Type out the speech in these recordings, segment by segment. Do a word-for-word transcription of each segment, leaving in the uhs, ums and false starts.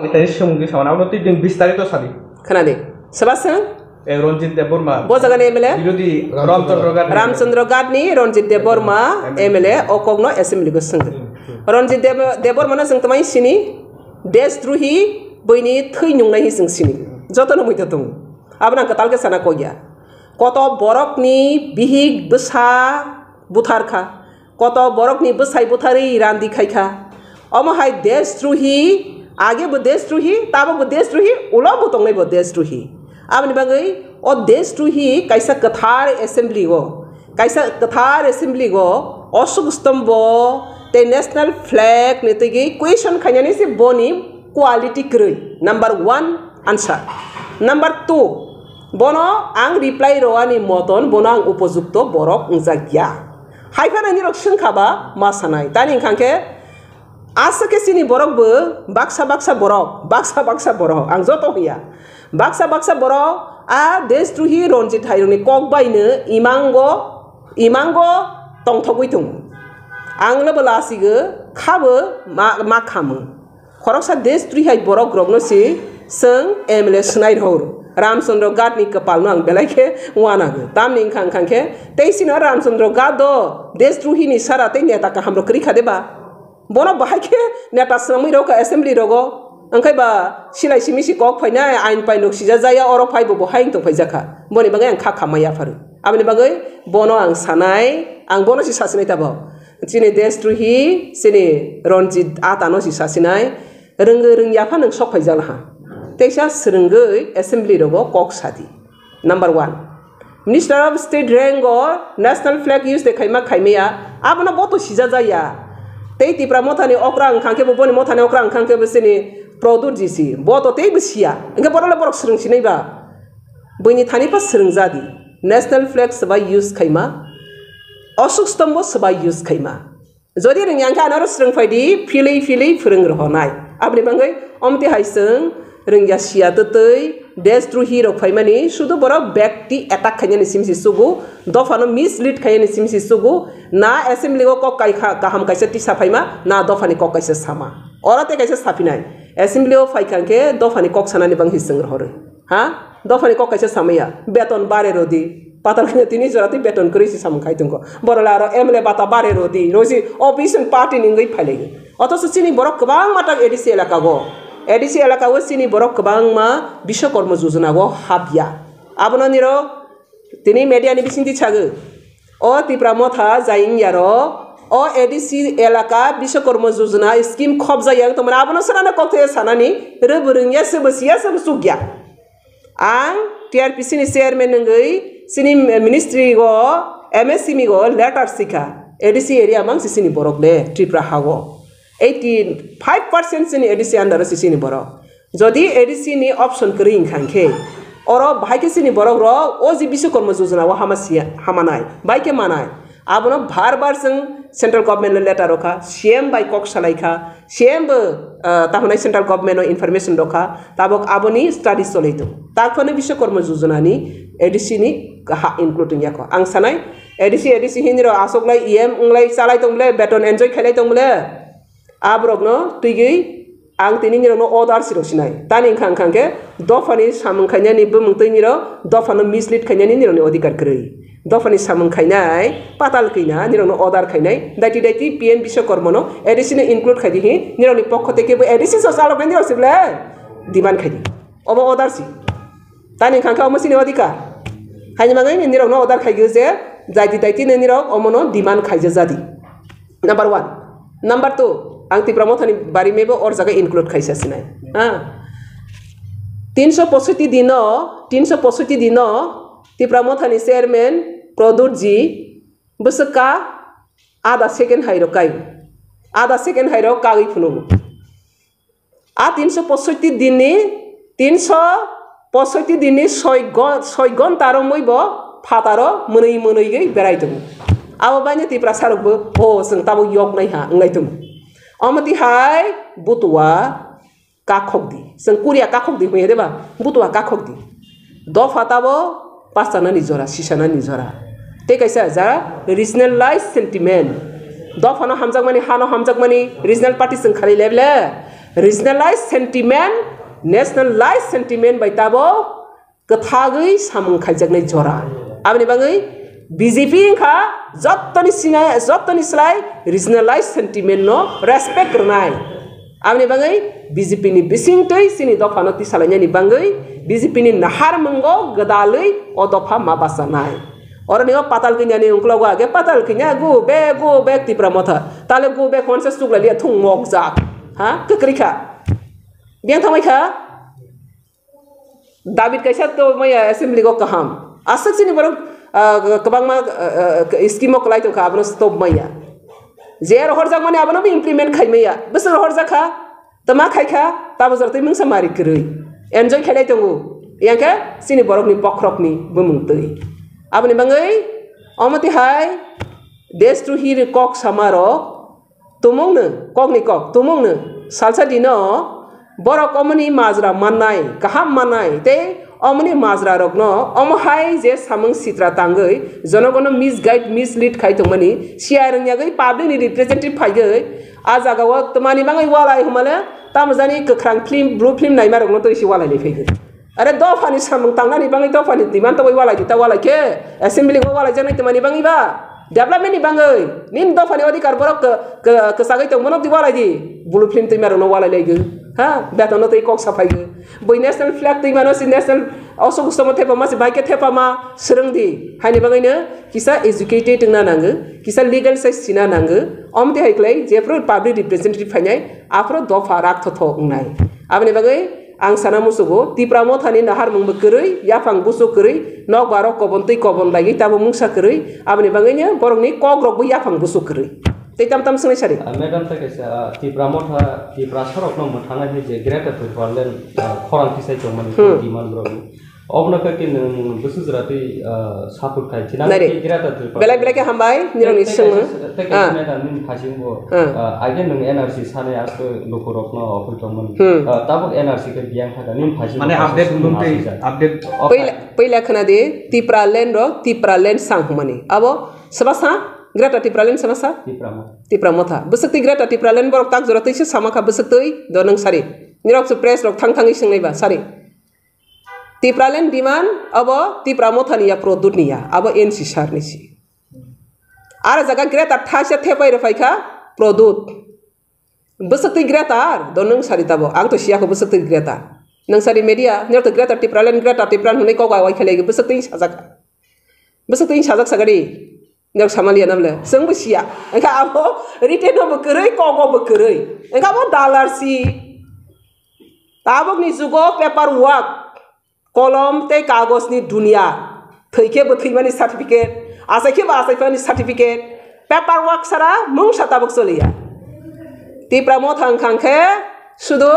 Tei swngwi sawana, abo twi chwng bistarito sadi. Khwnadi. Soba swng? Eh, Ranjit Debbarma. Bo jagani M L A? Birodhi Ramchandra Ghat. Ramchandra Ghat ni Ranjit Debbarma M L A o kokno assembly go swngdi. Ranjit Deb-, Debbarma no chwng twmai sini, deshdrohi, buini thwi nungnai hi chwng sini. Jotono muitu tongo. Abono ang kwtal khe sana kok ya. Koto borokni bihik bwsa buthar kha. Koto borokni bwsai butharwi randi khai kha. Omo hai deshdrohi, age bo deshdrohi, tabok bo deshdrohi, ulo bo tongnai bo deshdrohi. Aboni bagwi o deshdrohi kaisa kwthar assembly o, kaisa kwthar assembly o Ashok Stombo tei national flag ni twi question khainani se boni quality kwrwi. Number one answer. Number two, bono ang reply rwani moton bono ang upojukto borok wngjak ya. Hai phano nirok swngkha ba ma sanai. Tani wngkha khe aswk khe chini borok bo baksa baksa borok, baksa baksa borok, ang joto hwnya. Baksa baksa borok a deshdrohi Ranjit hairokni kok baino imango, imango tongthogwi tongo. Ang no bo lasigo, khabo ma, ma khamu. Khoroksa deshdrohi hai borok rokno si chwng M L A swnai rw. Ramchandra Ghat ni kwpal no ang belai khe wanago. Tamni wngkha wngkha khe tei sino Ramchandra Ghat do deshdrohi ni sara tei neta kaham rok kwrwi kha de ba? Bono bahai khe neta swnamwi rw kha assembly rogo. Wngkhai ba silai simi si kok phainai ain painrok sijajaya oro phai bo bo hai wng tong phai jakha. Boni bagwi ang kha khamma yapharu. Aboni bagwi bono ang sanai, ang bono si sasinai tabo. Chini deshdrohi, chini Ranjit Ata no si sasinai, rwngwi rwngya phano sok phai jala ha. Teisa swrwngwi assembly rogo kok sadi. Number one. Minister of State rank o national flag use de khaima khaimaya, abono boto sijajaya. Tei Tipra Motha ni okra wngkha khe bo, boni Motha ni okra wngkha khe bo chini Pradyut ji si. Boto tei bo siya. Hwnkhe bono le borok swrwng sinai ba? Buini thani pa swrwng jadi. National flag swbai use khaima. Ashok Stombo swbai use khaima. Jodi rwngya khe ano oro swrwng phai di, philwi philwi phwrwng rohornai. Aboni bagwi omtwi hai chwng rwngya siya twtwi deshdrohi rok phaimani sudu borok bekti attack khainani simi se sugo, dophano mislead khainani simi se sugo, na assembly o kok kai kha, kaham kaisa tisa phaima, na dophani kok kaisa sama. Oro tei kaisa saphinai, assembly o phaikha khe dophani kok sanani bangwi chwng rohoro. Ha? Dophani kok kaisa samaya, beton bare rodi. Patal kanya tini jora tei beton kwrwi se samung khai tongkho. Borok le aro M L A bata bare rodi. Rosi opposition party ni wngwi phailaio. Othocho chini borok kwbangma tak A D C elaka o. A D C elaka o chini borok kwbangma Bishwakarma Yojana o hapya. Abono nirok tini media ni bisingtwi sago. O Tipra Motha jai wngya ro. O A D C elaka Bishwakarma Yojana scheme khopjak ya wng tongmani. Abono swnamna kok thaya sanani. Rwbwrwng ya, swbo siya, swbo chukya. Ang T R P C ni chairman wngwi chini ministry o M S M E o letter sikha, A D C area mang si chini borok le Tripura ha o. Eighty five percent chini A D C under o si chini borok. Jodi A D C ni option kwrwi wngkha hwnkhe, oro bahai khe chini borok rok o je Bishwakarma Yojana o hama siya, hama nai, bai khe manai. Abono bar bar chwng central government no letter rwkha, C M bai kok salai kha, C M bo, ah, tamo nai central government no information rwkha, tabok aboni study cholai tongo. Takhwno Bishwakarma Yojana ni A D C ni ha include wngya kho. Ang sanai A D C, A D C hinwi rok aswk lai E M wng lai chalai tong bole, beton enjoy khailai tong bole. Aborokno twigwi ang tini nirokno order si rw sinai. Tani wngkha wngkha khe dophani samung khainani bumung twi nirok dophano mislead khainani nirokni odhikar kwrwi. Dophani samung khainai patal kwina nirokno order khainai. Daiti daiti P M Bishwakarmano A D C no include khai di hi nirokni pokho tei kebo A D C so chaloknai nirok se ble demand khai di. Obo order si. Tani wngkha khe omo chini odhikar. Haini bagwi nirokno order khai di je daiti daiti nirok omono demand khaija jadi. Number one. Number two, ang Tipra Mothani bari mebo or jaga include khaisa sinai. Ha? Tinso posoiti dino, tinso posoiti dino Tipra Mothani chairman Pradyut ji bwswk ka ada second hai rok kai. Ada second hai rok kagwi phunukgo. A tinso posoiti dinni, tinso posoiti dinni soi go-, soi gonta romwi bo phataro mwnwi mwnwi gwi berai tongo. Abo baino Tiprasa rokbo, "O, chwng tabuk yoknai ha," wnglai tongo. Omo twi hai butua kakhok di. Chwng Korea kakhok di hwnwi de ba? Butua kakhok di. Dopha tabo pasanani jora, sisanani jora. Tei kaisa ja regionalized sentiment. Dophano hamjakmani, hano hamjakmani, regional party chwng khalai leble. Regionalized sentiment, nationalized sentiment bai tabo kwthagwi samung khaijaknai jora. Aboni bagwi B J P wngkha jottoni sinai, jottoni slai regionalized sentiment no respect rwnai. Aboni bagwi B J P ni bisingtwi chini dophano tisalainani bagwi B J P ni naharmungo gwdalwi o dopha ma bachanai. Oroni o patal kinyani ungklogo age patal kinya go back, go back Tipra Motha. Tale go back honse chuklai liya thung mokjak. Ha? Kwkrwi kha. Biyang thangbai kha. David kaisa to maya assembly go kaham. Aswk chini borok, ah, kwbangma, ah, ah, scheme o kwlai tongkha, abono stop maya. Je rohorjak mani abono bo implement khai maya. Bwswk rohorjak kha, tama khai kha, tabo jora twi mungsa mari kwrwi. Enjoy khailai tongo. Yang khe chini borokni bokhorokni bumung twi. Aboni bagwi omo twi hai destrohi kok sama rok Tumungno, kokni kok, tumungno, salsa dino, borok omoni majra mannai, kaham mannai, tei omoni majra rokno omo hai je samung sitra tangwi jonogono misguide, mislead khai tongmani, siya rwngyagwi public ni representative phaigwi, a jagao twmani bagwi walai hwnmale, tamo jani kwkhrang film, blue film naima rokno twi si walai lai phaigwi. Are dophani samung tangnani bagwi dophani demand toboi walai di, ta walai khe assembly o walai jaknai twmani bagwi ba development ni bagwi nini dophani odhikar borok k-, k-, kwchagwi tong bono di walai di, blue film twima rokno walai lai gwi ha beton no tei kok saphai gwi bui national flag twima no si national osok ustomo thepa ma si bai khe thepa ma swrwng di haini bagwi no kisa educated wngna nango, kisa legal size sina nango, omtwi hai kwlai jephru public representative phainai aphuru dopha rak thotho wngnai aboni bagwi. Ang sana musugo, Tipra Mothani naharmung bo kwrwi, yaphang busu kwrwi, nokbar rok kobon twi kobon laiwi tamo mungsa kwrwi, aboni bagwino borokni kok rok bo yaphang busu kwrwi. Tei tam tam swngnai sari. Ah, madam, ta kaisa, ah, Tipra Motha, Tipra sorok no mwthangna hinwi je Greater Tipraland, ah, khorang tisai tongmani Hmm. demand rok. Obono khe nwng busu jora twi, ah, support khai china Nari. Greater Tipraland. Belai belai khe hambai, nirokni Tei swngmung. kaisa, tei kaisa Ah. madam nini phasing bo, Ah. ah, aige nwng N R C sanai aswk lukurokno okhoi tongmani. Hmm. Ah, tabuk N R C khe biyang thaka nini phasing Mane bo kaisa update swngmung nung tei asijak. Update. Okay. Puila, puila khna di, Tipraland rok, Tipraland sang hwnmani. Abo swbasa, Greater Tipraland swbasa? Tipra Motha. Tipra Motha. Bwswk twi Greater Tipraland borok tak jora twi se sama kha bwswk twi, do nwng sari. Nirok se press rok thang thangwi swngnai ba, sari. Tipraland demand abo Tipra Mothani ya, Pradyut ni ya, abo N C sir ni si. Aro jaga greater thaisa thepai rwphai kha Pradyut. Bwswk twi greater, do nwng sari tabo, ang to siya kho bwswk twi greater. Nwng sari media, nyor to Greater Tipraland, Greater Tipraland hwnwi kok wai wai khelai bwswk twi sajak. Bwswk twi sajak sagadi. Nok samaliya namle, chwng bo siya. Engkha abo written no bo kwrwi, kok bo kwrwi. Engkha abo dalar si. Tabukni jugo paper work, kolom tei kagojni dunia. Thwi khe bo thwimani certificate, achai khe bo achai phani certificate. Paper work sara mungsa tabuk choliya. Tipra Motha wngkha khe sudu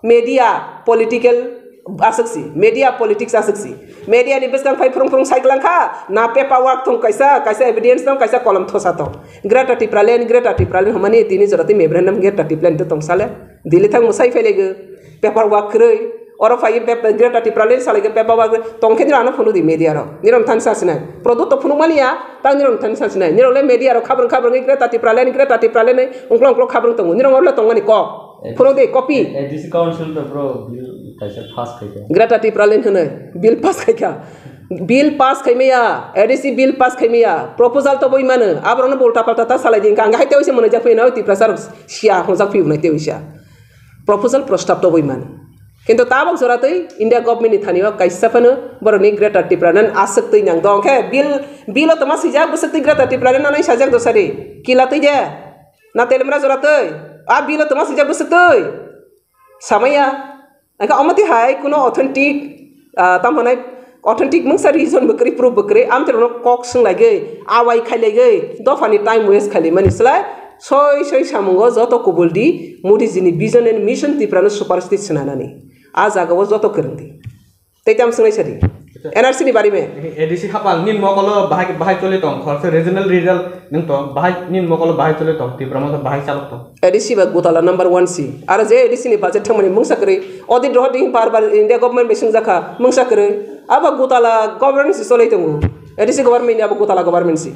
media political aswk si, media politics aswk si. Media ni bwskang phai phwrwng phwrwng sai kwlang kha, na paper work tong kaisa, kaisa evidence tong, kaisa kolom thosa tong. Greater Tipraland, Greater Tipraland hwnmani tini jora tei memorandum Greater Tipraland to tong sale. Delhi thang mwsai phai lego, paper work kwrwi. Oro phai pep-, Greater Tipraland salai khe paper work kwrwi. Tong khe nirok ano phunuk di media rok. Nirok thani sa sinai. Product to phunuk mani ya, tang nirok thani sa sinai. Nirok le media rok khabrwng khabrwng Greater Tipraland, Greater Tipraland ungklong ungklong khabrwng tongo. Nirok oro le tongmani kok. Phunuk di copy. A D C council to bro bill kaisa pass khai kha. Greater Tipraland hwnwi bill pass khai kha. Bill pass khai maya, A D C bill pass khai maya, proposal to boi mano, aborokno bo ulta palta ta salai di, wngkha ang hai tei waisa mwnai jak phai no, Tiprasa rok sia hwnjak phai unai tei waisa. Proposal prostab to boi mano. Kintu tabok jora twi India government ni thani o kaisa phano borokni Greater Tipraland aswk twi nang dong khe bill, bill o toma swijak bwswk twi Greater Tipraland nanai sajak do sari kila twi de. Na telemra jora twi, a bill o toma swijak bwswk twi samaya. Engkha omo twi hai kuno authentic, ah, tamo hwnai authentic mungsa reason bo kwrwi, proof bo kwrwi, amtwrwino kok swnglaigwi, awai khailaigwi, dophani time waste khailaimani slai, soi soi samungo joto kubul di, Modi ji ni vision and mission Tiprano superstate swnanani. A jagao joto kwrwng di. Tei tamo swngnai sadi. N R C ni bari me. A D C hapang nini mokolo bahai, bahai choli tong, khoroksa regional leader nung tong, bahai nini mokolo bahai choli tong, Tipra Motha bahai chalok tong. A D C ba gutala number one si. Aro je A D C ni budget thangmani mungsa kwrwi. Audit rohor ding bar bar India government bai swngjak kha, mungsa kwrwi. Abo gutala government si cholai tongo. A D C government ni abo gutala government si.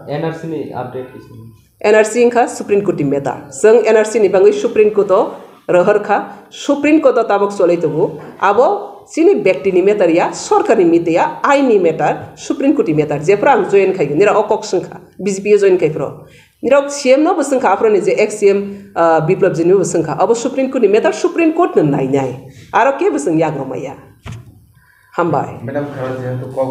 N R C ni update kisa. N R C wngkha Supreme Court ni matter. Chwng N R C ni bagwi Supreme Court o Rohor kha, Supreme Court o tabok cholai tongo. Abo chini bektini matter ya, sorkarni matter ya, aini matter, Supreme Court ni matter. Jephru ang join khai, nira o kok swngkha, B J P o join khai phro. Nirok C M no bo swngkha, aphro ni je ex C M, ah, Biplab Jini bo swngkha. Abo Supreme Court ni matter, Supreme Court no nainai. Aro ke bo swng yagrok maya. Hambai. Madam, khara jehetu kok